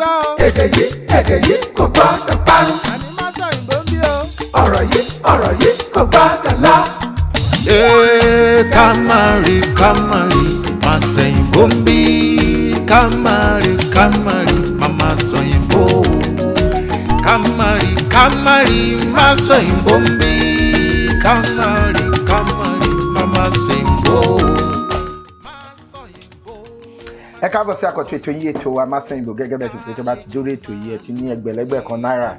gbọ́ o. Èdè yìí, èdè yìí kò gbọ́dọ̀ parun. Àní má sọ òyìnbó ń bí o. Ọ̀rọ̀ yìí, ọ̀rọ̀ yìí kò gbọ́dọ̀ lọ. Ee, ká má rí, ká má rí, má sẹ̀yìnbó ń bí. Ká má rí, ká má rí, má má sọ̀yìnbó. Ká má rí, ká má rí, má sọ̀yìnbó ń bí. Ká má rí, ká má rí, má má sẹ̀yìnbó. Má sọ̀yìnbó. Ẹ káàbọ̀ sí àkọ́tún ètò yìí, ètò wa Masòyìnbó. Gẹ́gẹ́ bẹ́ẹ̀ ti pé, tó bá ti dórí ètò yìí, ẹ ti ní ẹgbẹ̀lẹ́gbẹ̀ kan náírà,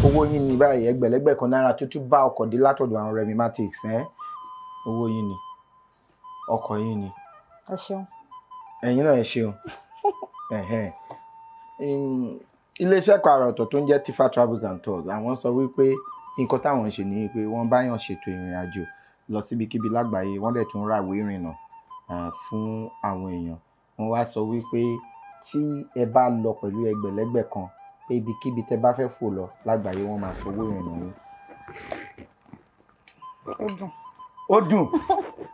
owó yín ní báyìí. Ẹgbẹ̀lẹ́gbẹ̀ kan náírà tó tún bá ọkọ̀ dé látọ̀dọ̀ àwọn Remi Matics. Ẹ́ owó yín ni, ọkọ̀ yín ni. Ẹ ṣeun. Ẹ̀yin náà, ẹ ṣeun. Ẹ̀hẹ́n. Iléeṣẹ́ kan àrà ọ̀tọ̀ tó ń jẹ́ Tifa Travels and Tours, àwọn sọ wípé nǹkan táwọn ń ṣe ni wípé wọ́n báyàn ṣètò ìrìn àjò lọ síbikíbi lágbàáyé. Wọ́n dẹ̀ tún ra ìwé ìrìnnà fún àwọn èèyàn. Wọ́n wá sọ wípé tí ẹ bá lọ pẹ̀lú ẹgbẹ̀lẹ́gbẹ̀ kan, pé ibikíbi tẹ bá fẹ́ fò lọ lágbàáyé, wọ́n máa sanwó ìrìnnà yín. Ó dùn. Ó dùn.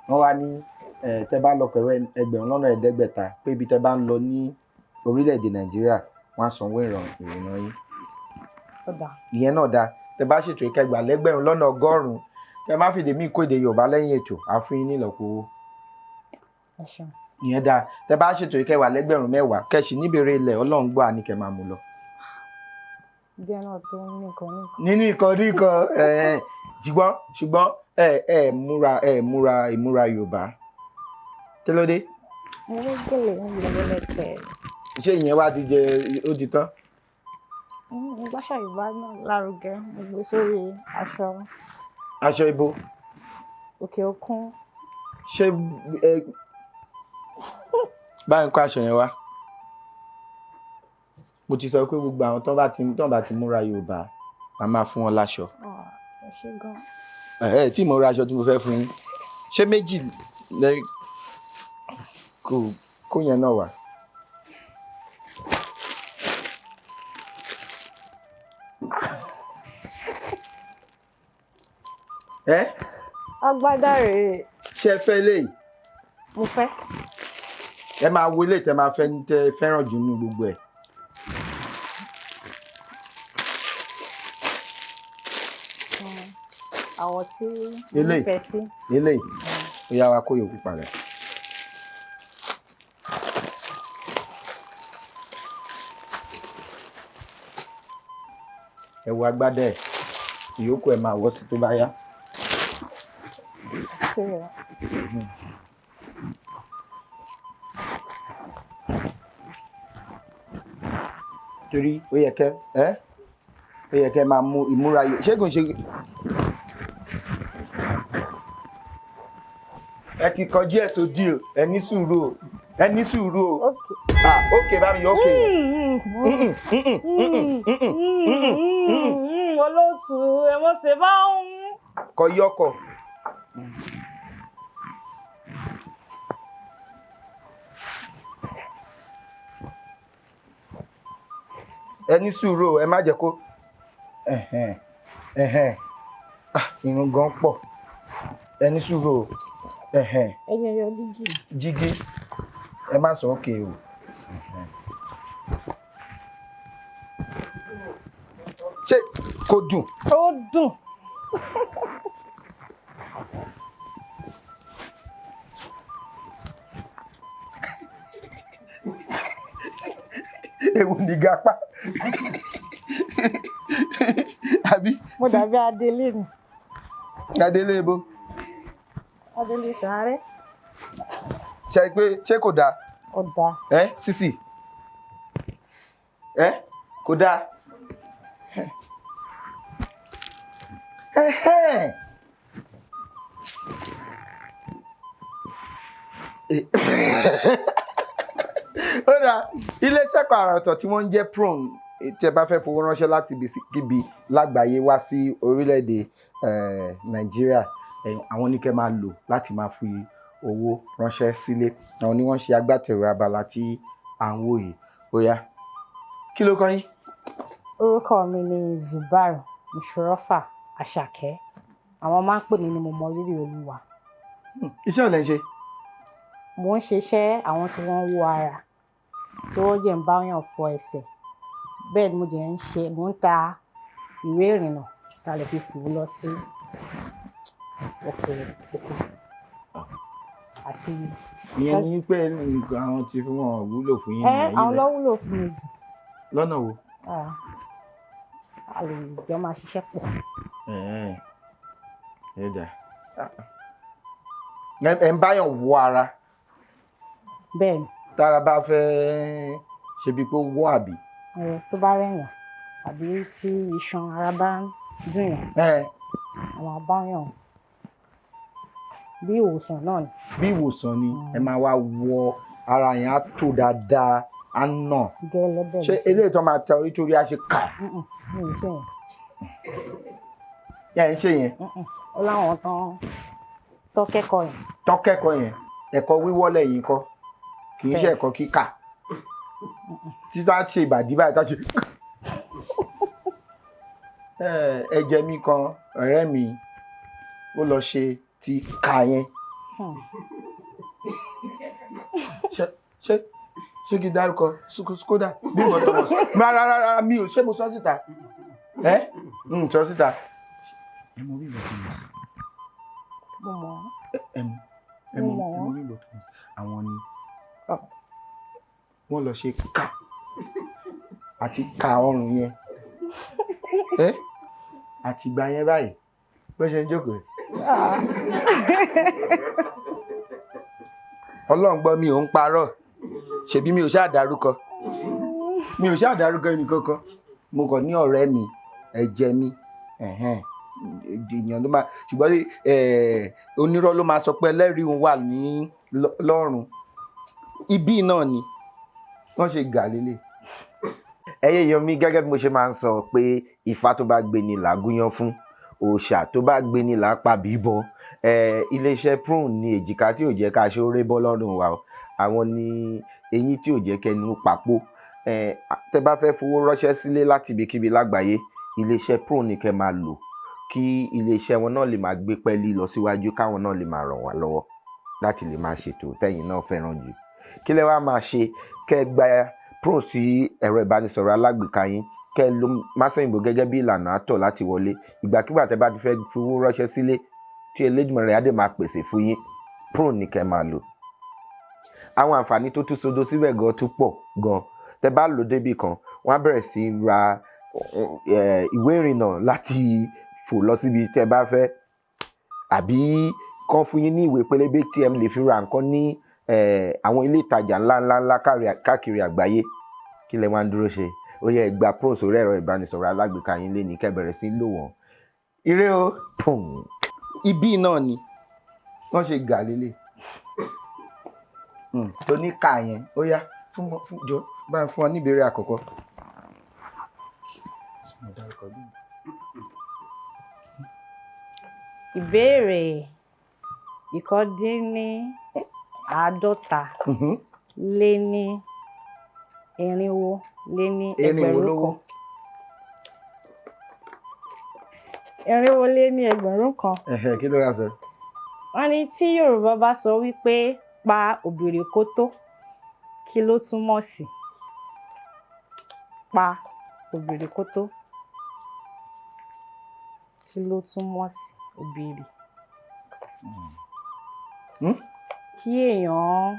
Wọ́n wá ní tẹ bá lọ pẹ̀lú 5,000, pé ibi tẹ bá ń lọ ní orílẹ̀-èdè Nàìjíríà, wọ́n á sanwó ìrìnnà yín. Ó dáa. Ìyẹn náà dáa. Tẹ bá ṣètò ìkẹgbà lẹ́gbẹ̀rún lọ́nà 100, tẹ má fìdí mí kó èdè Yorùbá lẹ́yìn ètò, á fún yín nílọ́po owó. Ẹ ṣeun. Ìyẹn dáa. Tẹ bá ṣètò ìkẹwàá lẹ́gbẹ̀rún 10, kẹsì níbèrè ilẹ̀ Ọlọ́run gbọ́, àníkẹ́ máa mú lọ. Díẹ̀ náà tó ń ní nǹkan ní nǹkan. Nínú ìkan ní ìkan. Ṣùgbọ́n ẹ múra ìmúra Yorùbá, kí ló dé? Mo ní gèlè ń lọ lẹ́kẹ̀ẹ́. Ṣé ìyẹn wá ti jẹ, ó ti tán? Mo gbàṣà Yorùbá náà lárugẹ, mo gbé sórí aṣọ. Aṣọ ibo? Òkè òkun. Ṣé ẹ báyìí ń kó aṣọ yẹn wá? Mo ti sọ pé gbogbo àwọn tó bá ti múra Yorùbá, màá máa fún wọn láṣọ. Ah, ẹ ṣé gan. Ẹ tí mo ra aṣọ tí mo fẹ́ fún yín, ṣé méjì lẹ kò kó yẹn náà wà. Ẹ Agbádá rèé. Ṣé ẹ fẹ́ eléyìí? Mo fẹ́. Ẹ máa wo eléyìí tẹ máa fẹ́, tẹ fẹ́ràn jù nínú gbogbo ẹ̀. Àwọ̀ tí mo Eléyìí. nífẹ̀ẹ́ sí. Eléyìí, ó yá, wa kó yòókù padà. Ẹ wo agbádá ẹ, ìyókù ẹ máa wọ́ sí tó bá yá. Ṣé o? Torí ó yẹ kẹ́ máa mú ìmúra yìí. Ṣé kò ń ṣe ẹ ti kọjú ẹ sódì o? Ẹ ní sùúrù o, ẹ ní sùúrù o. Ah, ok, bá mi yọ ok yẹn. Olóòtú, ẹ mọ̀ ṣe bá ń. Kọ yọkọ. Ẹ ní sùúrù o, ẹ má jẹ́ kó ẹ̀hẹ̀n ẹ̀hẹ̀n. Ah, irun gan pọ̀. Ẹ ní sùúrù o, ẹ̀hẹ̀n. Ẹ jẹ́ yọ dígì. Jígí, ẹ má sọ òkè o. Ẹ̀hẹ̀n. Ṣé kò dùn? Ó dùn. Ewu ní gapá àbí? Mo dàbí adélé ni. Adélé ibo? Adélé sàárẹ̀. Ṣe pé ṣé kò dáa? Ó dáa. Ẹ sísì, ẹ kò dáa. Ẹhẹ́n. Ó dáa. Iléeṣẹ́ kan àrà ọ̀tọ̀ tí wọ́n ń jẹ́ Prone, tí ẹ bá fẹ́ fowó ránṣẹ́ láti ibikíbi lágbàáyé wá sí orílẹ̀-èdè Nàìjíríà, àwọn ní kẹ́ máa lò láti máa fi owó ránṣẹ́ sílé. Àwọn ni wọ́n ṣe agbátẹrù abala tí à ń wò yìí. Ó yá, kí ló kọ́ yín? Orúkọ mi ni Zubair Mushorafa Àṣàkẹ́. Àwọn máa ń pè mí ní Mo Mọ Rírì Olúwa. Iṣẹ́ ò lẹ́ ń ṣe? Mo ń ṣiṣẹ́ àwọn tí wọ́n ń wo ara, tí wọ́n jẹ́ ń báyàn fọ ẹsẹ̀. Bẹ́ẹ̀ ni mo jẹ́ ń ṣe, mò ń ta ìwé ìrìnnà tá a lè fi fò lọ sí òkè òkun àti. Ìyẹn ni pé nǹkan àwọn tí fún wọn wúlò fún yín Ẹ nìyẹn. àwọn ló wúlò fún mi jù. Lọ́nà wo? Ah, a lè jọ máa ṣiṣẹ́ pọ̀. Ẹ̀ẹ́n. Ẹ dà. Ẹ ń báyàn wọ ara. Bẹ́ẹ̀ ni. Tára bá fẹ́ ṣe bíi pé ó wọ́ àbí. Ẹ tó bá rẹ̀yàn àbí tí iṣan ara bá ń dùnyàn, àwọn abáyàn bí ìwòsàn náà ni. Bí ìwòsàn ni, ẹ máa wá wọ ara yẹn, á tó dáadáa, á nà. Gẹ́lẹ́ bẹ́ẹ̀. Ṣé eléyìí tó máa tẹ orí torí á ṣe kà? Mm-mm, mi ò ṣe yẹn. Ẹ ń ṣe yẹn. Mm-mm. Ó láwọn tán tó kẹ́kọ̀ọ́ yẹn. Tọ́kẹ́kọ̀ọ́ yẹn, ẹ̀kọ́ wíwọ́ lẹ́yìn kọ́, kì í ṣe Bẹ́ẹ̀. ẹ̀kọ́ kíkà. Títà ṣe ìbàdí báyìí tá ṣe. Ẹ̀jẹ̀ mi kan, ọ̀rẹ́ mi, ó lọ ṣe ti kà yẹn. Ṣé ṣé ṣé kí n dárúkọ Skoda bí mo tọmọ sọ? Rárá rárá, mi ò ṣé mo sọ síta. Ẹ ń sọ síta. Ẹ mọ bí mo ti mọ̀ sí. Mo mọ̀ ọ́. Ẹ mọ ẹ Mo mọ mọ̀ ẹ mọ wọ́n. bí mo ti mọ̀ sí. Àwọn ni wọ́n lọ ṣe kà àti ka ọrùn yẹn. Ẹ àti ìgbà yẹn báyìí bó ṣe ń jókòó. Ọlọ́run gbọ́, mi ò ń parọ́, ṣebí mi ò ṣáà dárúkọ, mi ò ṣáà dárúkọ ẹnì kankan. Mo kàn ní ọ̀rẹ́ mi, ẹ̀jẹ̀ mi, ẹ̀hẹ́n, èèyàn ló máa, ṣùgbọ́n onírọ́ ló máa sọ pé ẹlẹ́rìí òun wà ní lọ́run. Ibí náà ni wọ́n ṣe gà lélẹ̀. Ẹyẹ yan mi, gẹ́gẹ́ bí mo ṣe máa ń sọ pé Ifá tó bá gbé ni là á gúnyán fún, òòṣà tó bá gbé ni là á pa bíbọ. Iléeṣẹ́ Prune ní èjìká tí ò jẹ́ ká ṣe ó ré bọ́ lọ́rùn wa o. Àwọn ní eyín tí ò jẹ́ kẹnu papò. Tẹ́ bá fẹ́ fowó ránṣẹ́ sílé láti ibikíbi lágbàáyé, iléeṣẹ́ Prune ni kẹ́ máa lò, kí iléeṣẹ́ wọn náà lè máa gbé pẹ́ẹ́lí lọ síwájú, káwọn náà lè máa ràn wá lọ́wọ́ láti lè máa ṣètò tẹ́yìn náà fẹ́ràn jù. Kí lẹ wá máa ṣe? Kẹ́ gba Prune sí ẹ̀rọ ìbánisọ̀rọ̀ alágbèéká yín, kẹ́ lo Másọ̀yìnbó gẹ́gẹ́ bí ìlànà àtọ̀ láti wọlé. Ìgbàkigbà tẹ́ bá ti fẹ́ fowó ránṣẹ́ sílé, tí Elédùmarè á dẹ̀ máa pèsè fún yín, Prune ni kẹ́ máa lò. Àwọn àǹfààní tó tún sodo síbẹ̀ gan tún pọ̀ gan. Tẹ́ bá lò débì kan, wọ́n á bẹ̀rẹ̀ sí í ra ìwé ìrìnnà láti fò lọ síbi tẹ́ bá fẹ́, àbí kán fún yín ní ìwé pélébé tí ẹ lè fi ra nǹkan ní àwọn ilé ìtajà ńláńláńlá káàkiri àgbáyé. Kí lẹ wá ń dúró ṣe? Ó yẹ ẹ gba Prune sórí ẹ̀rọ ìbánisọ̀rọ̀ alágbèéká yín lé ní, kẹ́ bẹ̀rẹ̀ sí í lò wọ́n. Ire o. Pùn. Ibí náà ni wọ́n ṣe gà lélẹ̀. Tó ní kà yẹn, ó yá, fún wọn, fún jọ bá ń fún ọ níbèrè àkọ́kọ́. Mo dárúkọ bí? Ìbéèrè 49 lé ní irinwó lé ní Irinwó ẹgbẹ̀rún lówó. kan. 421. Ẹ̀hẹ̀, kí ló wá sọ? Wọ́n ní tí Yorùbá bá sọ wípé pa òbìrì kótó, kí ló túmọ̀ sí? Pa òbìrì kótó. Kí ló túmọ̀ sí òbìrì? Kí èèyàn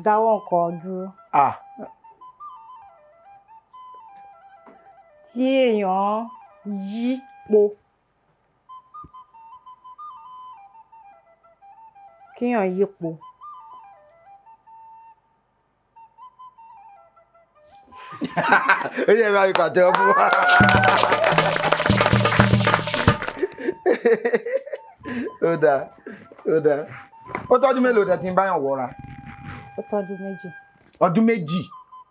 dáwọ́ nǹkan dúró. Kí èèyàn yípo. Kí èèyàn yípo. Ó yẹ bá mi pàtẹ́wọ́ fún wa. Ó dáa, ó dáa. Ó tọ́jú mélòó tẹ́ ti ń báyàn wọra? Ó tọ́jú 2. Ọdún 2.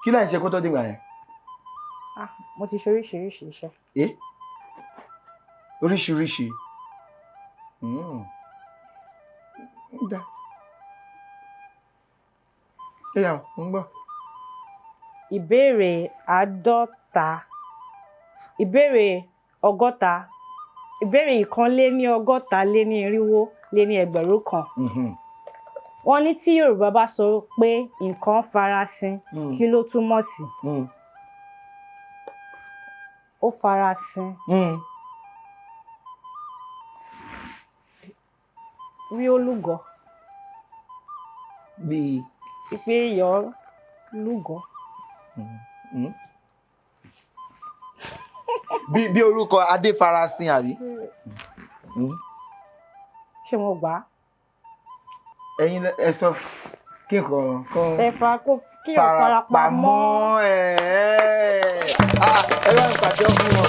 Kí lẹ̀ ń ṣe kó tó dìgbà yẹn? Ah, mo ti ṣe oríṣiríṣi iṣẹ́. Ẹ oríṣiríṣi. Ó dáa. Ó yá, mo ń gbọ́. Ìbéèrè 50, ìbéèrè 60, ìbéèrè 461. Wọ́n ní tí Yorùbá bá sọ pé nǹkan farasin, kí ló túmọ̀ sí? Ó farasin. Rí olúgọ. Bíi. Pé èèyàn lúgọ. Bí orúkọ Adéfarasin àbí. Ṣé mo gbà á? Ẹ̀yin ẹ sọ kí nǹkan kan. Ẹ̀fà kó kí o farapamọ́. Ẹ ẹ bá mi pàtẹ fún wọn.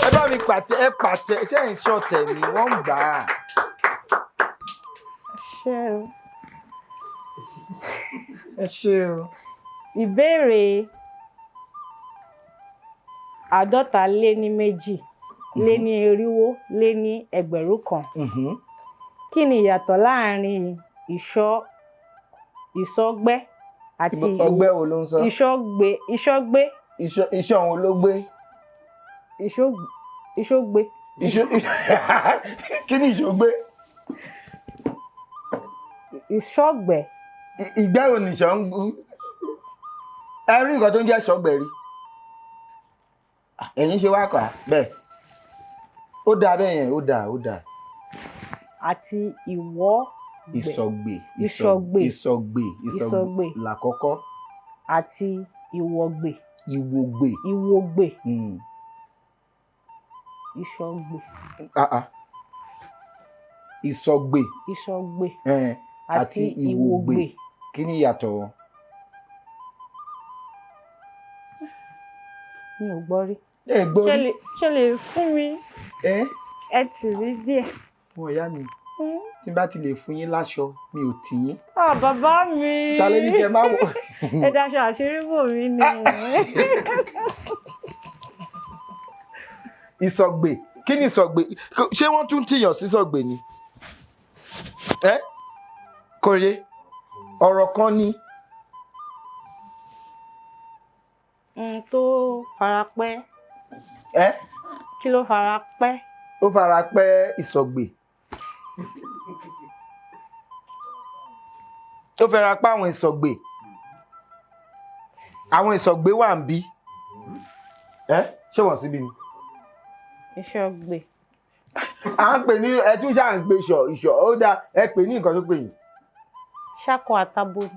Ẹ bá mi pàtẹ, ẹ pàtẹ, ṣé ẹ̀ ń ṣọ̀tẹ̀ ni wọ́n ń gbà á. Ṣé o. Ẹ ṣé o. Ìbéèrè 452,400. Kí ni ìyàtọ̀ láàárín ìṣọ́gbẹ́ àti ọgbẹ́ wo ló ń sọ? Ìṣọ́gbé. Ìṣọ́gbé. Ìṣọ́ òun ló gbé. Ìṣọ́gbé. Kí ni ìṣọ́gbé? Ìṣọ́gbẹ́. Ìgbẹ́ wo ni ìṣọ́ ń gbú? Ẹ rí nǹkan tó ń jẹ́ ìṣọ́gbẹ́ rí. Ẹ̀yin ṣe wá kà á bẹ́ẹ̀. Ó dáa bẹ́ẹ̀ yẹn, ó dáa, ó dáa. Àti ìwọ́gbẹ́. Ìsọ̀gbè. Ìsọ̀gbè. Ìsọ̀gbè. Ìsọ̀gbè. Làkọ́kọ́. Àti ìwọ̀gbè. Ìwògbè. Ìwògbè. Ìsọ̀gbè. Ìsọ̀gbè. Ìsọ̀gbè. Àti ìwògbè. Kí ni ìyàtọ̀ wọn? Mi ò gbọ́ rí. Ẹ gbọ́ rí. Ṣé lè fún mi? Ẹ tì mí díẹ̀. Wọ́n ìyá mi, tí n bá ti lè fún yín láṣọ, mi ò tì yín. Ah, bàbá mi. Ta ló ní kí ẹ má wọ̀? Ẹ daṣọ àṣírí bò mí ni. Ìsọ̀gbè. Kí ni ìsọ̀gbè? Ṣé wọ́n tún tìyàn sí sọ̀gbè ni? Ẹ kò yé. Ọ̀rọ̀ kan ni. N tó farapẹ́. Ẹ? Kí ló farapẹ́? Ó farapẹ́ ìsọ̀gbè. Ó farapẹ́ àwọn ìsọ̀gbè. Àwọn ìsọ̀gbè wà ń bí. Ẹ ṣé wọ́n síbí ni? Ìṣọ̀gbè. À ń pè ní ẹtún ṣáà ń pe ìṣọ̀ ìṣọ̀ ó dáa, ẹ pè ní nǹkan tó pè yín. Ṣáko àtabo ni.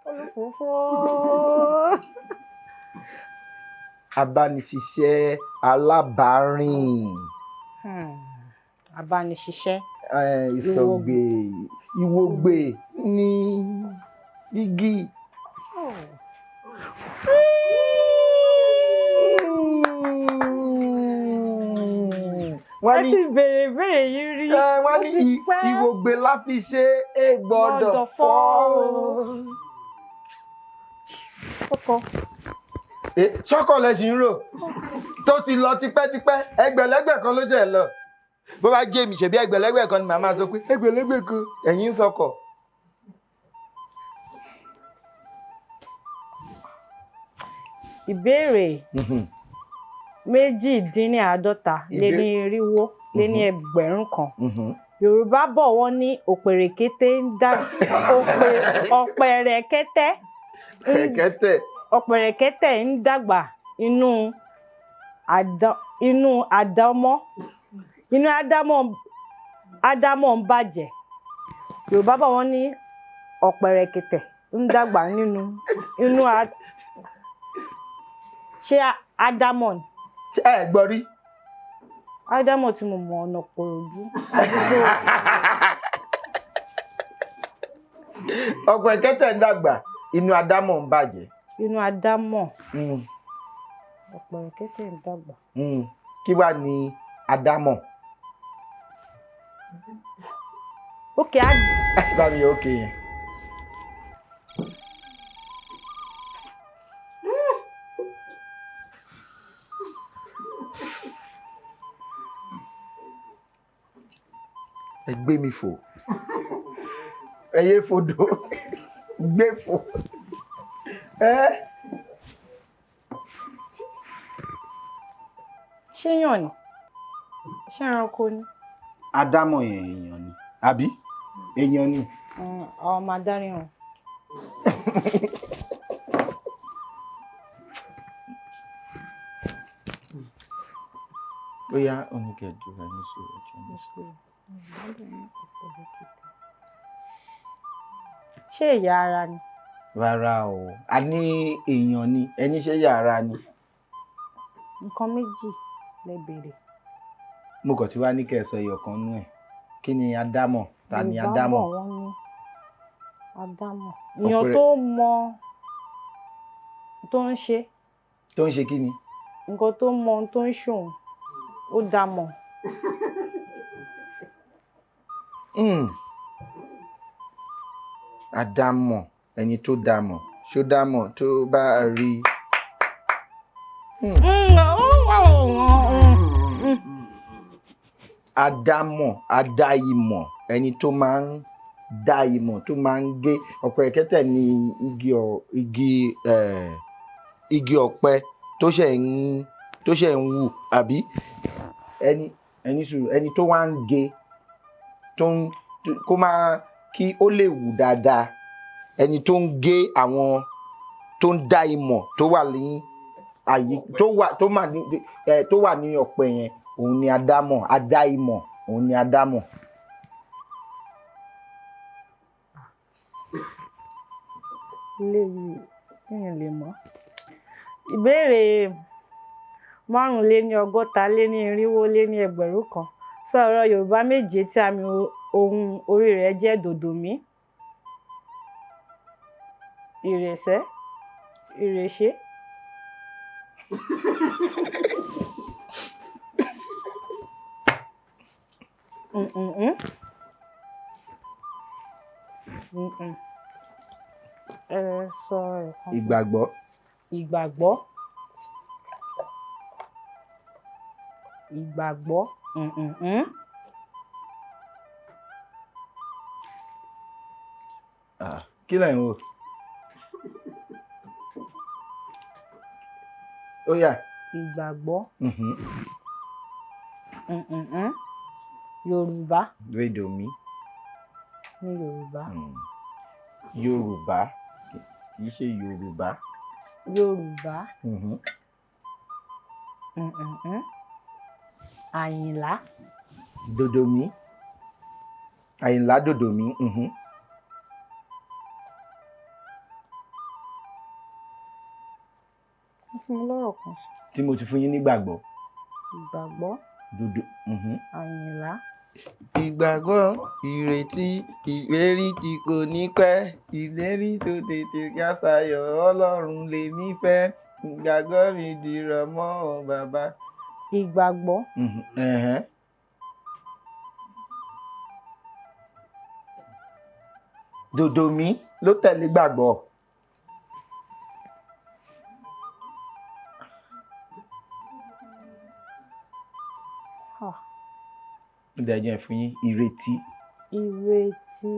Olùfófó. Abániṣiṣẹ́, alábàárìn. Abániṣiṣẹ́. Ìsọ̀gbè, ìwògbè ní igi. Wọ́n ti béèrè ìbéèrè yìí rí. Wọ́n ní ìwògbè la fi ṣe é gbọ́dọ̀ fọ́. Ọkọ. Ṣọ́kọ̀ lẹ ṣì ń rò tó ti lọ tipẹ́tipẹ́, ẹgbẹ̀lẹ́gbẹ̀ kan ló ṣe lọ. Bó bá jẹ́ èmi ṣèbí ẹgbẹ̀lẹ́gbẹ̀ kan ni màá máa sọ pé ẹgbẹ̀lẹ́gbẹ̀ kan ẹ̀yin ń sọkọ̀. Ìbéèrè 448,400. Yorùbá bọ̀ wọ́n ní òpèrèkété ń dá ọ̀pẹ̀rẹ̀kẹ́tẹ̀. Kẹ̀kẹ́tẹ̀. Ọ̀pẹ̀rẹ̀kẹ́tẹ̀ ń dàgbà inú àdámọ́ inú àdámọ́ ń bàjẹ́. Yorùbá bọ̀ wọ́n ní ọ̀pẹ̀rẹ̀kẹ́tẹ̀ ń dàgbà nínú inú ṣé àdámọ́ ni? Ẹ gbọ́ rí. Ádámọ̀ tí mo mọ̀ ọ̀nà Kòròdú. Ọ̀pẹ̀rẹ̀kẹ́tẹ̀ ń dàgbà inú àdámọ̀ ń bàjẹ́. Inú àdámọ̀. Ọ̀pẹ̀rẹ̀kẹ́tẹ̀ ń dàgbà. Kí wá ní àdámọ̀? Ókè á. Bá mi yọ ókè yẹn. Ẹ gbé mi fò. Ẹ yé fodò. Gbé fò. Ẹ. Ṣéyàn ni? Ṣé ẹranko ni? Adámọ̀ yẹn èèyàn ni, àbí? Èèyàn ni. Ọmọ adarí hàn. Ó yá, oníkẹ̀dùn rẹ̀ ní sùúrù, ẹjọ́ ní sùúrù. Ṣé ìyá ara ni? Rárá o, a ní èèyàn ni, ẹni ṣe yàrá ni. Nǹkan méjì lẹ béèrè. Mo kàn tí wàá ní kẹ́ ẹ sọ ẹyọ kan nú ẹ̀. Kí ni adámọ̀? Ta ni Yorùbá adámọ̀? bọ̀ wọ́n ní adámọ̀. Èèyàn tó mọ tó ń ṣe. Tó ń ṣe kí ni? Nǹkan tó mọ ohun tó ń ṣòun, ó dá mọ̀. Adámọ̀, ẹni tó dá mọ̀, ṣó dá mọ̀ tó bá rí. Adámọ̀, adá ìmọ̀, ẹni tó máa ń dá ìmọ̀, tó máa ń gé ọ̀pẹ̀rẹ̀kẹ́tẹ̀ ní igi ọ̀ igi eh, igi ọ̀pẹ tó ṣẹ̀ ń wù, àbí ẹni ẹni sùúrù, ẹni tó wá ń gé tó ń kó máa kí ó lè wù dáadáa, ẹni tó ń gé àwọn tó ń dá ìmọ̀ tó wà ní àyè tó wà tó mà ní ẹ tó wà ní ọ̀pẹ yẹn, òun ni adámọ̀, adá ìmọ̀, òun ni adámọ̀. Eléyìí kéèyàn lè mọ̀. Ìbéèrè 465. Sọ ọ̀rọ̀ Yorùbá méje tí àmì ohùn orí rẹ̀ jẹ́ dòdòmí. Ìrẹsẹ̀, ìrèṣé. Mm-mm-mm. Mm-mm. Ẹ sọ ẹ̀kan. Ìgbàgbọ́. Ìgbàgbọ́. Ìgbàgbọ́. Mm-mm-mm. Kí lẹ̀ ń wò? Ó yá. Ìgbàgbọ́. Mm-mm-mm. Yorùbá. Rédòmí. Ní Yorùbá. Yorùbá kì í ṣe Yorùbá. Yorùbá. Mm-mm-mm. Àyìnlá. Dòdòmí. Àyìnlá dòdòmí. Wọ́n fún mi lọ́rọ̀ kan sọ. Tí mo ti fún yín nígbàgbọ́. Ìgbàgbọ́. Dòdò. Àyìnlá. Ìgbàgbọ́, ìrètí, ìlérí tí kò ní pẹ́, ìlérí tó tètè kásayọ̀, Ọlọ́run lèmi fẹ́, ìgbàgbọ́ mi dìrọ̀ mọ́ ọ bàbá. Ìgbàgbọ́. Dòdòmí ló tẹ̀lé gbàgbọ́. Ó dẹ̀ jẹ́ fún yín ìrètí. Ìrètí.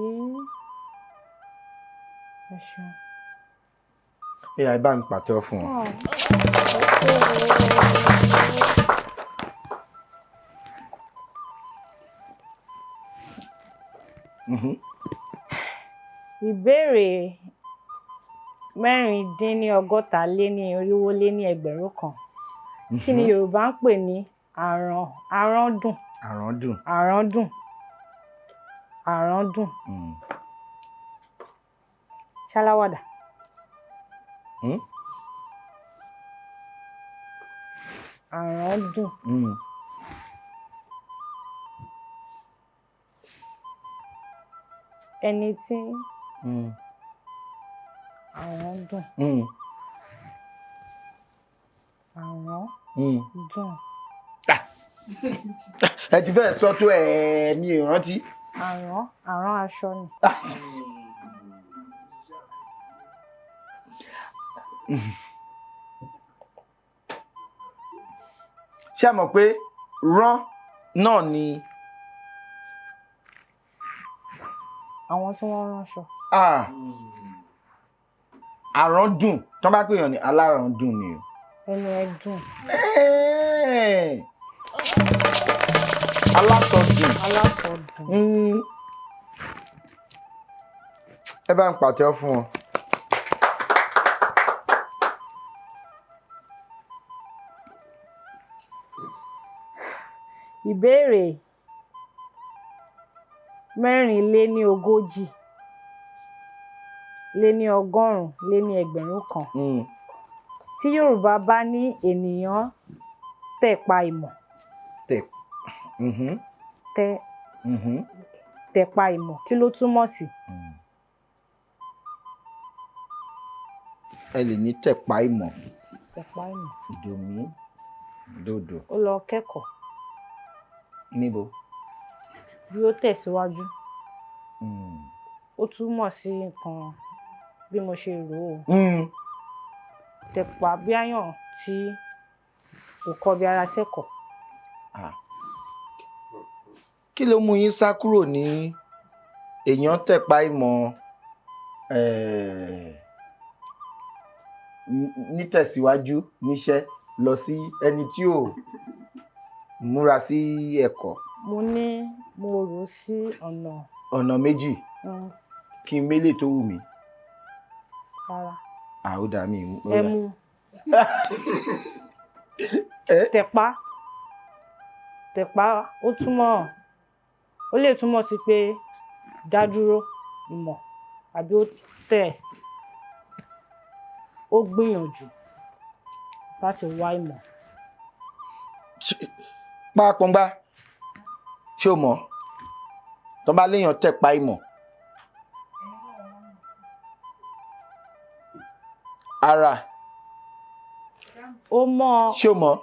Ẹ ṣeun. Ẹ yá, ẹ bá mi pàtẹ́wọ́ fún wọn. Ìbéèrè 464,400. Kí ni Yorùbá ń pè ní àrán àrándùn? Àrándùn. Àrándùn. Àrándùn. Ṣáláwàdà. Àrándùn. Ẹni tí àrándùn. Àrándùn. Ẹ ti fẹ́ sọ tó ẹ̀ẹ̀mí ìrántí. Àrán àrán aṣọ ni. Ṣé ẹ mọ̀ pé rán náà ni. Àwọn tí wọ́n ránṣọ. Àrándùn tó bá pèèyàn ní aláràndùn ni o. Ẹnu ẹ dùn. Alásọdùn. Alásọdùn. Ẹ bá ń pàtẹ́wọ́ fún wọn. Ìbéèrè 184,100. Tí Yorùbá bá ní ènìyàn tẹ̀pa ìmọ̀. Tẹ̀. Mhm. Tẹ Mhm. Tẹ̀pa ìmọ̀, kí ló túmọ̀ sí? Ẹ lè ní tẹ̀pa ìmọ̀. Tẹ̀pa ìmọ̀. Dòmí dòdò. Ó lọ kẹ́kọ̀ọ́. Níbo? Bí ó tẹ̀síwájú. Ó túmọ̀ sí nǹkan bí mo ṣe rò ó. Tẹ̀pa bí àyàn tí kò kọbi ara sẹ́kọ̀ọ́. Ah. Kí ló mú yín sá kúrò ní èèyàn tẹ̀pa ìmọ̀ nítẹ̀síwájú níṣẹ́ lọ sí ẹni tí ò múra sí ẹ̀kọ́? Mo ní mo rò ó sí ọ̀nà. Ọ̀nà méjì. Kí n mélè tó wù mí. Rárá. Àódà mi. Ẹ mú. Tẹ̀pa. Tẹ̀pa ó túmọ̀, ó lè túmọ̀ sí pé dádúró ìmọ̀ àbí ó tẹ̀, ó gbìyànjú láti wá ìmọ̀. Pápọ̀ngbá, ṣé o mọ̀? Tọ́ bá léèyàn tẹ̀pa ìmọ̀. Ara. Ó mọ̀. Ṣé o mọ̀?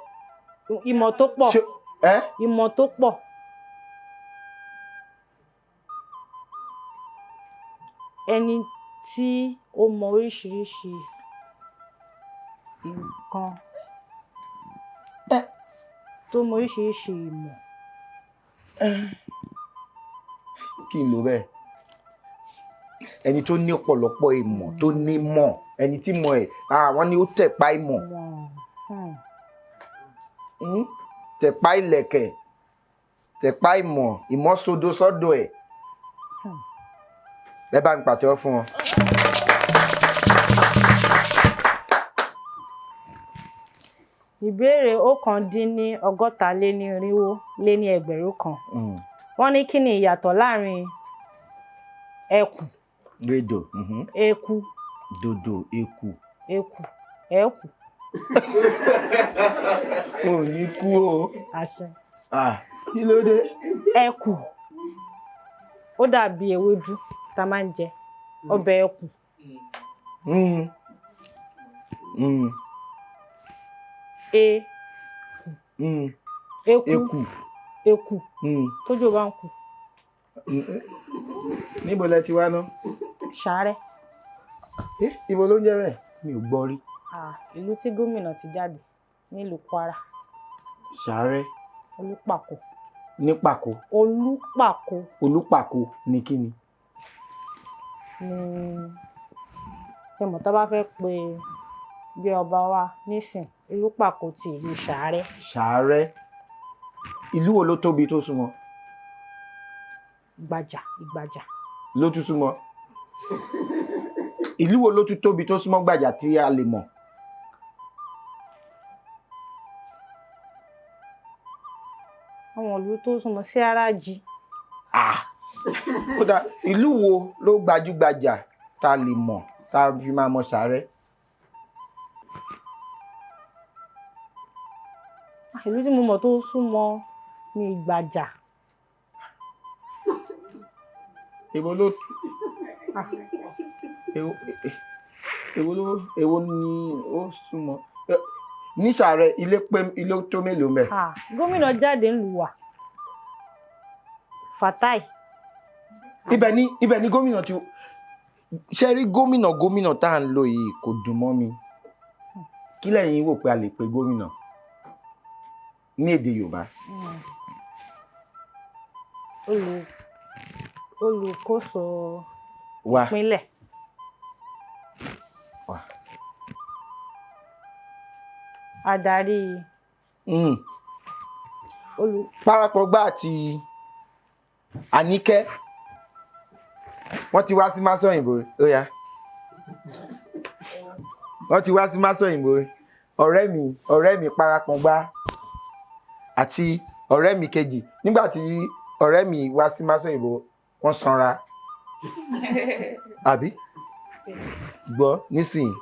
Ìmọ̀ tó pọ̀. Ẹ́? Ìmọ̀ tó pọ̀. Ẹni tí ó mọ oríṣiríṣi nǹkan. Tó mọ oríṣiríṣi ìmọ̀. Kí n lò bẹ́ẹ̀? Ẹni tó ní ọ̀pọ̀lọpọ̀ ìmọ̀, tó ní mọ̀, ẹni tí mọ̀ ẹ̀, àwọn ni ó tẹ̀pa ìmọ̀. Tẹ̀pa ìlẹ̀kẹ̀, tẹ̀pa ìmọ̀, ìmọ̀ sodo sọ́dọ̀ ẹ̀. Ẹ bá ń pàtẹ́wọ́ fún wọn. Ìbéèrè 460,400. Wọ́n ní kí ni ìyàtọ̀ láàrin ẹkù? Rédò. Eku. Dòdò, eku. Eku, ẹkù. Mo ò ní kú o. Àṣẹ. Kí ló dé? Ẹkù. Ó dàbí ewédú tá a máa ń jẹ. Ọbẹ̀ ẹkù. E. Eku. Eku. Eku. Tójò bá ń kú. Níbo lẹ ti wá ná? Ṣàárẹ̀. Ibo ló ń jẹ́ bẹ́ẹ̀? Mi ò gbọ́ rí. Ìlú tí gómìnà ti jáde nílùú Kwara. Ṣàárẹ̀. Olúpàkó. Ní Pàkó. Olúpàkó. Olúpàkó ni kí ni? Ní ṣe mọ̀ tó bá fẹ́ pe bí ọba wa nísìn, Olúpàkó ti ìlú Ṣàárẹ̀. Ṣàárẹ̀. Ìlú wo ló tóbi tó súnmọ́? Ìgbàjà, Ìgbàjà. Ló tún súnmọ́. Ìlú wo ló tún tóbi tó súnmọ́ Gbàjà tí a lè mọ̀? Àwọn ìlú tó súnmọ́ sí Arájì. Kódà ìlú wo ló gbajúgbajà tá a lè mọ̀ tá a fi máa mọ̀ Ṣàárẹ̀? Ìlú tí mo mọ̀ tó súnmọ́ ni Ìgbàjà. Èwo ló èwo ni ó súnmọ́? Ní Ṣàárẹ̀ ilé pé ilé tó mélòó mẹ́? Gómìnà jáde ńlùú wa. Fatai. Ibẹ̀ ni gómìnà ti ṣe rí. Gómìnà tá à ń lò yìí kò dùn mọ́ mi. Kí lẹ̀yin wò pé a lè pe gómìnà ní èdè Yorùbá? Olùkóso ìpínlẹ̀. Adarí. Olù Parapọ̀gbá àti Àníkẹ́, wọ́n ti wá sí Másọ̀yìnbó rí. Ó yá, wọ́n ti wá sí Másọ̀yìnbó rí. Ọ̀rẹ́ mi Parapọ̀gbá àti ọ̀rẹ́ mi kejì, nígbà tí ọ̀rẹ́ mi wá sí Másọ̀yìnbó, wọ́n sanra àbí gbọ́ nísìnyí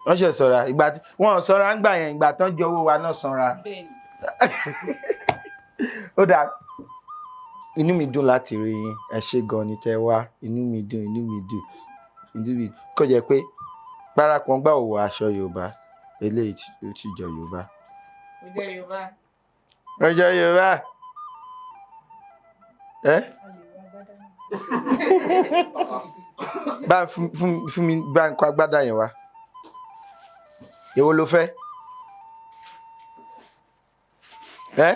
wọ́n ṣe sanra. Ìgbà tí wọ́n sanra ń gbà yẹn, ìgbà tán jẹ owó wa náà sanra. Ó dáa, inú mi dùn láti rí yín. Ẹ ṣé gan ni tẹ́ wá. Inú mi dùn, inú mi dùn, inú mi dùn. Kò jẹ́ pé Parapọ̀ngbà ò wọ aṣọ Yorùbá, eléyìí ó ti jọ Yorùbá. Ó jẹ́ Yorùbá. Ó jọ Yorùbá ẹ bá fún mi, bá ń kó agbádá yẹn wá. Èwo ló fẹ́? Ẹ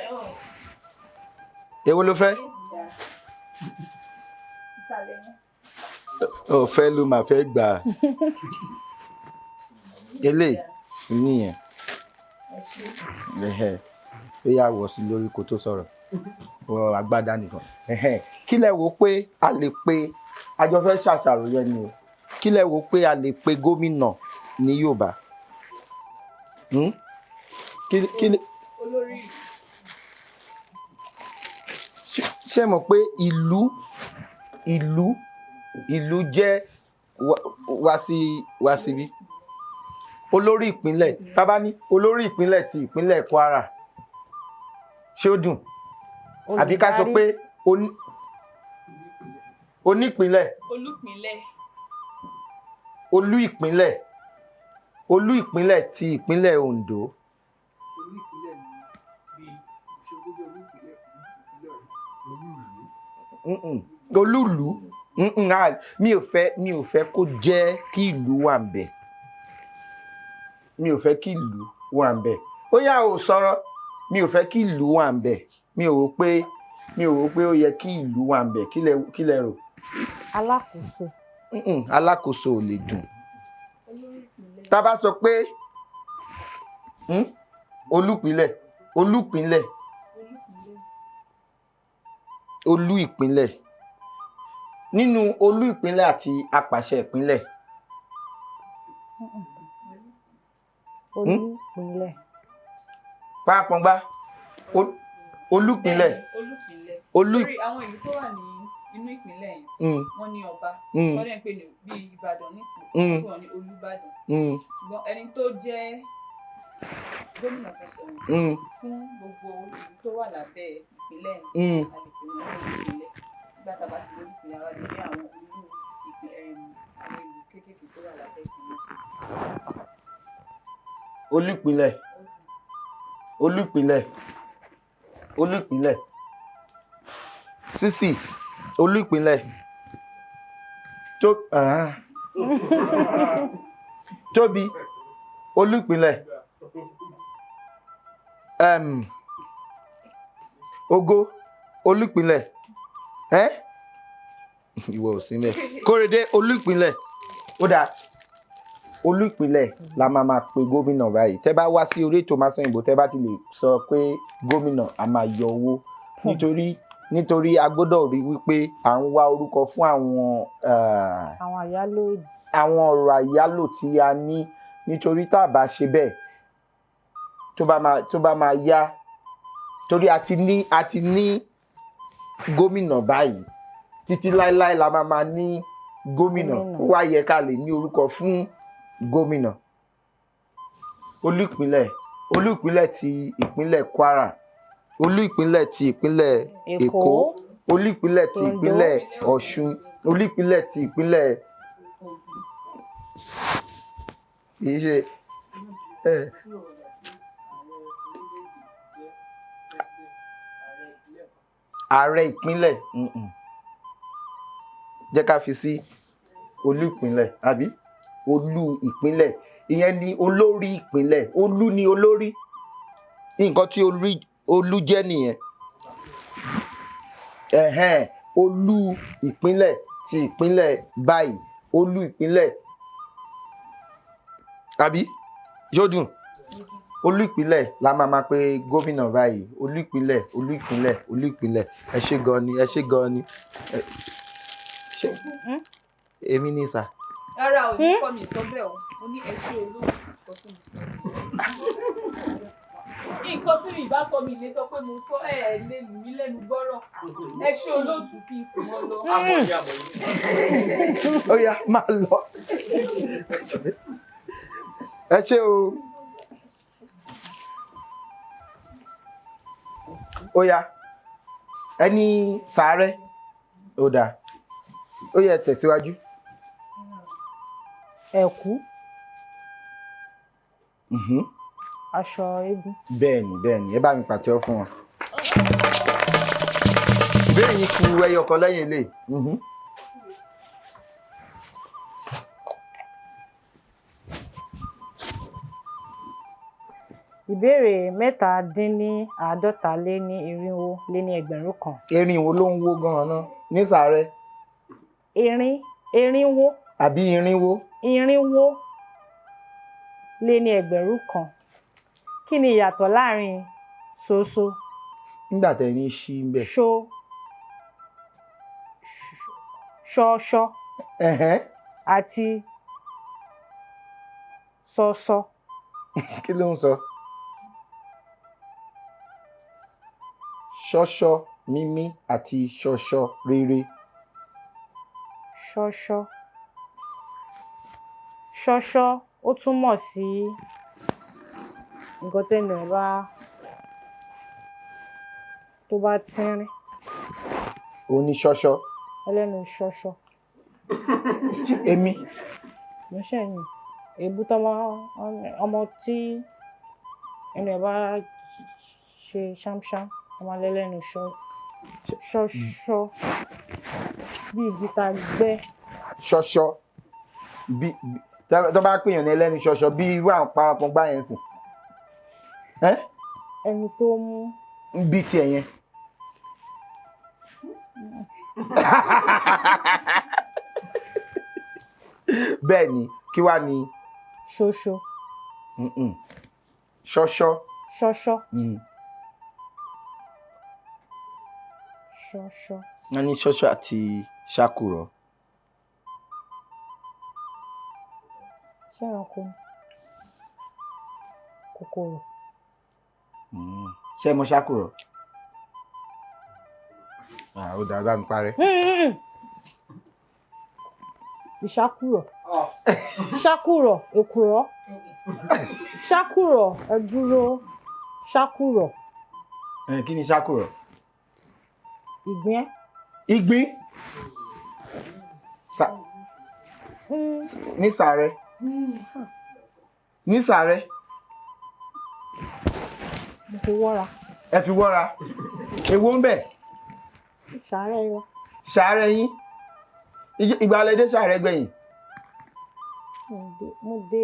èwo ló fẹ́? Ọ̀fẹ́ ló máa fẹ́ gbà. Eléyìí nìyẹn. Ẹhẹ́. Ó yà wọ̀ sí lórí kó tó sọ̀rọ̀, wọ agbádá nìkan. Ẹhẹ́. Kí lẹ wò pé a lè pe? Àjọ fẹ́ ṣàṣàrò yẹn ni o. Kí lẹ wò pé a lè pe gómìnà ní Yorùbá? Hmm? Kí Olórí. Ṣé mọ̀ pé ìlú jẹ́ wá síbí, olórí ìpínlẹ̀. Tá bá ní olórí ìpínlẹ̀ ti ìpínlẹ̀ Kwara, ṣé ó dùn? Àbí ká sọ Olùdarí. pé onípínlẹ̀? Olúpínlẹ̀. Olú ìpínlẹ̀, olú ìpínlẹ̀ ti ìpínlẹ̀ Ondo. Olú ìpínlẹ̀ ni bíi Òṣogbo jẹ́ olú ìpínlẹ̀ fún ìpínlẹ̀ Ọ̀ṣun. Mm-mm. Olúùlú. Mm-mm. Ah, mi ò fẹ́ kó jẹ́ kí ìlú wà ń bẹ̀. Mi ò fẹ́ kí ìlú wà ń bẹ̀. Ó yá, ò sọ̀rọ̀. Mi ò fẹ́ kí ìlú wà ń bẹ̀. Mi ò rò pé ó yẹ kí ìlú wà ń bẹ̀. Kí lẹ rò? Alákòóso. Mm-mm. Alákòóso ò lè dùn. Tá a bá sọ pé olúpínlẹ̀, olúpínlẹ̀, olú ìpínlẹ̀, nínú olú ìpínlẹ̀ àti apàṣẹ ìpínlẹ̀. Olúpínlẹ̀. Pápọngbá, olúpínlẹ̀. Bẹ́ẹ̀ni, olúpínlẹ̀. Olú. Torí àwọn ìlú tó wà ní inú ìpínlẹ̀ yẹn, wọ́n ní ọba. Wọ́n dẹ̀ ń pè ní bíi Ìbàdàn nísìnyí, wọ́n pè wọ́n ní Olúbàdàn. Ṣùgbọ́n ẹni tó jẹ́ gómìnà kan sọ̀rọ̀ fún gbogbo ìlú tó wà lábẹ́ ìpínlẹ̀ yẹn, a lè pè wọ́n ní olúpínlẹ̀. Nígbà tá a bá ti lórí ìpínlẹ̀, a wá lè ní àwọn olú ìpín àwọn ìlú kéékèèké tó wà lábẹ́ ìpínlẹ̀. Olúpínlẹ̀, olúpínlẹ̀, olúpínlẹ̀ sísì, olúpínlẹ̀ tó ah. Tóbi, olúpínlẹ̀, Ògo, olúpínlẹ̀. Ẹ ìwọ ò sí mẹ. Kórèdé, olúpínlẹ̀. Ó dáa, olúpínlẹ̀ la máa máa pe gómìnà báyìí. Tẹ́ bá wá sí orí ètò Másọ̀yìnbó, tẹ́ bá ti lè sọ pé gómìnà, a máa yọ owó, nítorí a gbọ́dọ̀ rí wípé à ń wá orúkọ fún àwọn Àwọn àyálò èdè. àwọn ọ̀rọ̀ àyálò tí a ní, nítorí tá a bá ṣe bẹ́ẹ̀, tó bá máa yá, torí a ti ní gómìnà báyìí, títí láéláé la máa máa ní gómìnà. Gómìnà. Ó wá yẹ ká lè ní orúkọ fún gómìnà. Olú ìpínlẹ̀, olú ìpínlẹ̀ ti ìpínlẹ̀ Kwara, olú ìpínlẹ̀ ti ìpínlẹ̀ Èkó, Èkó. Olú ìpínlẹ̀ ti Oǹdó. ìpínlẹ̀ Ọ̀ṣun, olú ìpínlẹ̀ ti ìpínlẹ̀ kì í ṣe ẹ. Ààrẹ ìpínlẹ̀, Jẹ́ ká fi sí olú ìpínlẹ̀ àbí olú ìpínlẹ̀. Ìyẹn ni olórí ìpínlẹ̀. Olú ni olórí. Nǹkan tí olú jẹ́ nìyẹn. Ẹ̀hẹ́n, olú ìpínlẹ̀ ti ìpínlẹ̀ báyìí, olú ìpínlẹ̀ àbí yóò dùn. Olú ìpínlẹ̀ la máa máa pe gómìnà báyìí. Olú ìpínlẹ̀, olú ìpínlẹ̀, olú ìpínlẹ̀. Ẹ ṣé gan ni, ẹ ṣé gan ni. Ṣé èmi ni sà? Rárá o, ní kọ́ mi sọ bẹ́ẹ̀ o. Mo ní ẹ ṣé olóòtú, nǹkan tí mo sọ. Nǹkan tí mi bá sọ mi lè sọ pé mo sọ ẹ ẹ lè lù mí lẹ́nu gbọ́rọ̀. Ẹ ṣé olóòtú kí n sì mọ́ lọ. Ó yá, máa lọ. Ẹ ṣé o. Ó yá, ẹni sàárẹ̀, ó dáa. Ó yá, tẹ̀síwájú. Ẹ̀kú. Aṣọ eégún. Bẹ́ẹ̀ni, bẹ́ẹ̀ni, ẹ bá mi pàtẹ́wọ́ fún wọn. Ìbéèrè yìí ku ẹyọ kan lẹ́yìn ilé. Ìbéèrè 4,447. Erin wo ló ń wó gan-an náà? Ní sàárẹ̀. Erinwó. Àbí irinwó? 4,000. Kí ni ìyàtọ̀ láàrin ṣoṣo? Nígbà tẹ́ ní ṣí ń bẹ̀. Ṣo ṣọṣọ àti ṣọṣọ. Kí ló ń sọ? Ṣọṣọ mímí àti ṣọṣọ rere. Ṣọṣọ. Ṣọṣọ ó túmọ̀ sí nǹkan tẹ́nu ẹ̀ bá tó bá tínrín. Ó ní ṣọṣọ. Ẹlẹ́nu ṣọṣọ. Èmi. Mo ṣẹ̀yìn. Èébú tó máa ọmọ tí ẹnu ẹ̀ bá ṣe ṣámṣám, ọmọ alẹ́lẹ́nu ṣọṣọ bí igi ta gbẹ́. Ṣọṣọ bí tó bá pèèyàn ní ẹlẹ́nu ṣọṣọ bí irú àwọn parapọ̀ gbá yẹn sìn. Ẹni tó mú. Bí tiẹ̀ yẹn. Bẹ́ẹ̀ ni, kí wá ni. Ṣoṣo. Ṣọṣọ. Ṣọṣọ. Ṣọṣọ. Wọ́n ní ṣọṣọ àti ṣàkùrọ̀. Ṣé ẹranko ni? Kòkòrò. Ṣé mo ṣàkùrọ̀? Ó dáa, bá mi parẹ́. Ìṣàkùrọ̀. Ṣàkùrọ̀, èkùrọ́. Ṣàkùrọ̀, ẹ dúró. Ṣàkùrọ̀. Kí ni ṣàkùrọ̀? Ìgbín. Ìgbín? Ní sàárẹ̀. Ní sàárẹ̀. Mo fi wọ́ra. Ẹ fi wọ́ra. Èwo ń bẹ̀? Sàárẹ̀ wa. Sàárẹ̀ yín. Ìgbà lẹ dé sàárẹ̀ gbẹ̀yìn? Mo dé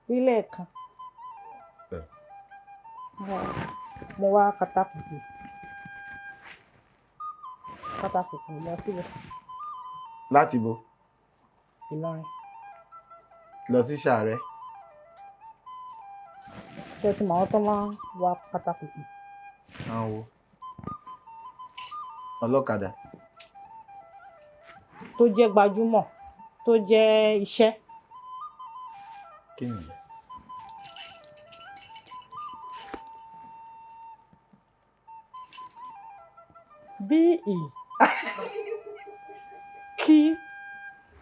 nílẹ̀ kan. Mo wá katakùkù. Katakùkù lọ síbẹ̀. Láti bo? Ìlọrin. Lọ sí sàárẹ̀. Ṣé o ti mọ àwọn tó máa ń wa katakùkù? Àwọn wo? Ọlọ́kadà. Tó jẹ́ gbajúmọ̀, tó jẹ́ iṣẹ́. Kí ni? Bí ì kí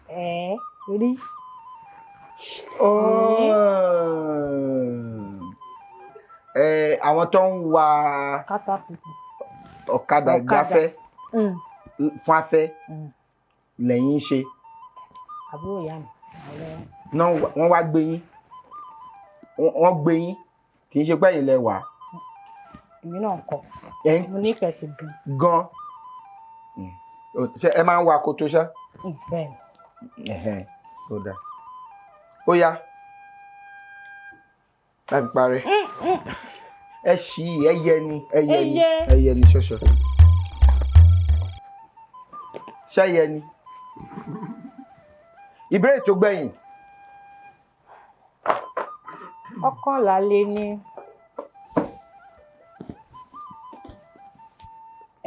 ẹ rí. Àwọn tó ń wa ọ̀kadà gbáfẹ́ fún afẹ́ lẹ́yìn ṣe. Àbúrò ìyá mi. Wọ́n wá gbé yín. Wọ́n gbé yín. Kì í ṣe pé ẹ̀yin lẹ wà. Èmi náà kọ́. Mo nífẹ̀ẹ́ sí gan. Gan. Ṣé ẹ máa ń wa akoto ṣá? Bẹ́ẹ̀ni. Ó dáa. Ó yá. Láti parẹ́. Ẹ ṣì ẹyẹ ni ẹyẹ ni ẹyẹ ni ṣọṣọ. Ṣẹ́yẹ ni. Ìbéèrè tó gbẹ̀yìn. Ọ̀kànlá lé ní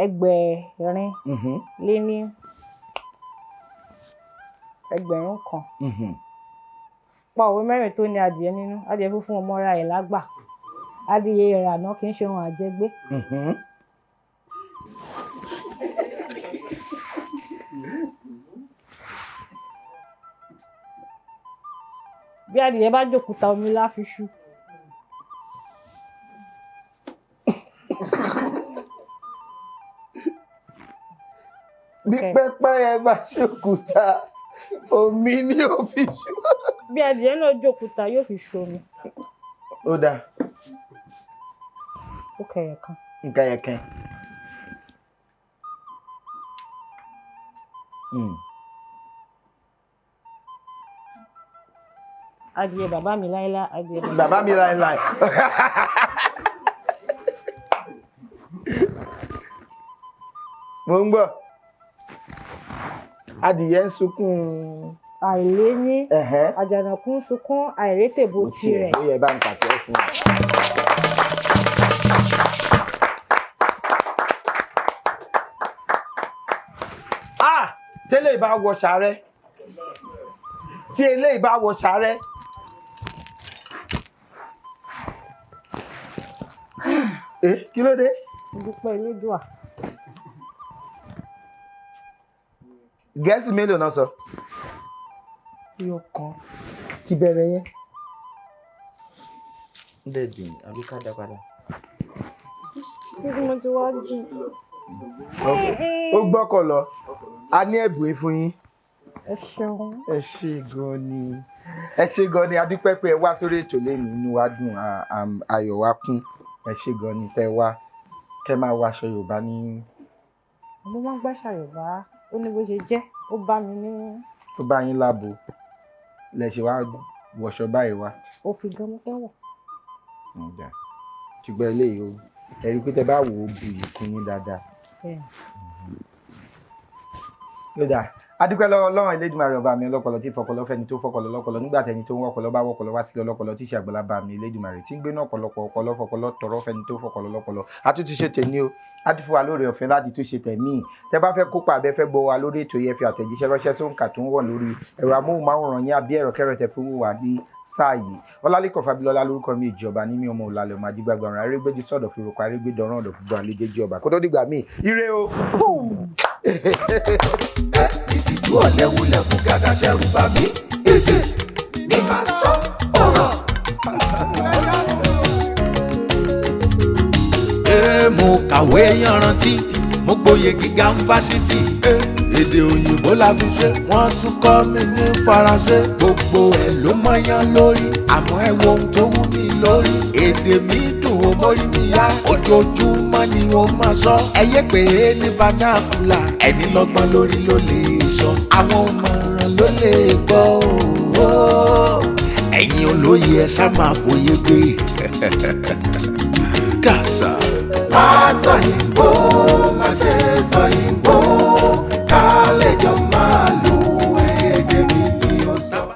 ẹgbẹ̀rin lé ní 1,000. Pa òwe mẹ́rin tó ní adìẹ nínú. Adìẹ funfun ọmọ ra ẹ̀ lágbà. Adìẹ ìrànà kì í ṣe ohun àjẹgbé. Bí adìẹ bá jòkúta omi lá fi ṣu. Bí pẹ́pẹ́yẹ bá ṣòkúta, omi ni ó fi ṣu. Bí adìẹ náà jòkúta, yóò fi ṣu omi. Ó dáa. Ó kẹyẹ kan. Nǹkan yẹn kan. Adìẹ bàbá mi láíláí, adìẹ bàbá mi láíláí. Mo ń gbọ́. Adìyẹ ń sunkún. Àìléyín. Àjànàkú ń sunkún àìrétèbó tirẹ̀. Ó yẹ bá ń pàtẹ́ fún un. Ah! Tẹ́lẹ̀ bá wọ sàárẹ̀. Tí eléyìí bá wọ sàárẹ̀. Kí ló dé? Dúpẹ́ Elédùà. Gẹ̀ẹ́sì mélòó náà sọ? Ẹyọ kan ti bẹ̀rẹ̀ yẹn. Ń dẹ̀ dùn àbí ká dá padà. Kí ni mo ti wá jù? Ó gbọ́kọ̀ lọ. A ní ẹ̀bùn fún yín. Ẹ ṣeun. Ẹ ṣé gan ni. Ẹ ṣé gan ni. A dúpẹ́ pé ẹ wá sórí ètò lẹ́nu, inú wa dùn, ayọ̀ wa kún. Ẹ ṣé gan ni tẹ́ wá. Kẹ́ máa wọ aṣọ Yorùbá ní. Mo máa ń gbàṣà Yorùbá, ó ní bó ṣe jẹ́, ó bá mi ní. Ó bá yín lábo. Lẹ ṣe wá wọṣọ báyìí wá. Ó fi gan mo fẹ́ wọ̀. Ṣùgbọ́n eléyìí o, ẹ rí i pé tẹ bá wò ó bu ìkún yín dáadáa. Ló dáa. Adúpẹ́ lọ́wọ́ Ọlọ́run Elédùmarè ọba mi ọlọ́pọlọ tí fọpọlọ fẹ́ni tó fọpọlọ lọ́pọlọ nígbà tẹni tó ń wọ́pọlọ bá wọ́pọlọ wá sílẹ̀ ọlọ́pọlọ tí ṣe àgbàlá bá mi Elédùmarè tí ń gbéná ọ̀pọ̀lọpọ̀ ọpọlọ fọpọlọ tọrọ fẹ́ni tó fọpọlọ lọ́pọlọ. A tún ti ṣe tèmi o, a ti fún wa lóore ọ̀fẹ́ láti tún ṣe tẹ̀mí. Tẹ bá fẹ́ kópa àbẹ́ fẹ́ gbọ́ wa lórí ètò yẹn, fi àtẹ̀jíṣẹ́ ránṣẹ́ sóǹkà tó ń wọ̀ lórí ẹ̀rọ amóhùnmáwòrán yín àbí ẹ̀rọ kẹ́rọ tẹ fún wa ní sáà yìí. Ọlálẹ́kọ̀ Fábílọ́lá lórúkọ mi, ìjọba ní mi ọmọ òlàlẹ̀ ọmọ ajígbàgbà ọ̀run arégbèjì sọ̀dọ̀ fi roko arégbèdọ̀rán ọ̀dọ̀ fúnbọ̀ àlejò ọba kó tó dìgbà míì. Ire o. Ìtìjú ọ̀lẹ́wulẹ̀ kú gàdá ṣẹ̀rù bà mí. Èdè ní ká sọ ọ̀rọ̀. Mo kàwé yanrantí, mo gboyè gíga ń fásitì. Èdè òyìnbó la fi ṣe, wọ́n tún kọ́ mi ní Faransé. Gbogbo ẹ̀ ló mọ́yán lórí, àmọ́ ẹ wo ohun tó wú mi lórí. Èdè mi dùn ó mórí mi yá, ojoojúmọ́ ni ó máa sọ. Ẹ yé pé ní vernacular, ẹni lọ́gbọ́n lórí ló lè sọ. Àwọn òmọ̀ràn ló lè gbọ́ o. Ẹ̀yin olóye ẹ ṣá máa fòye gbé. Kàṣà. Má sọ yìnbó, má ṣe sọ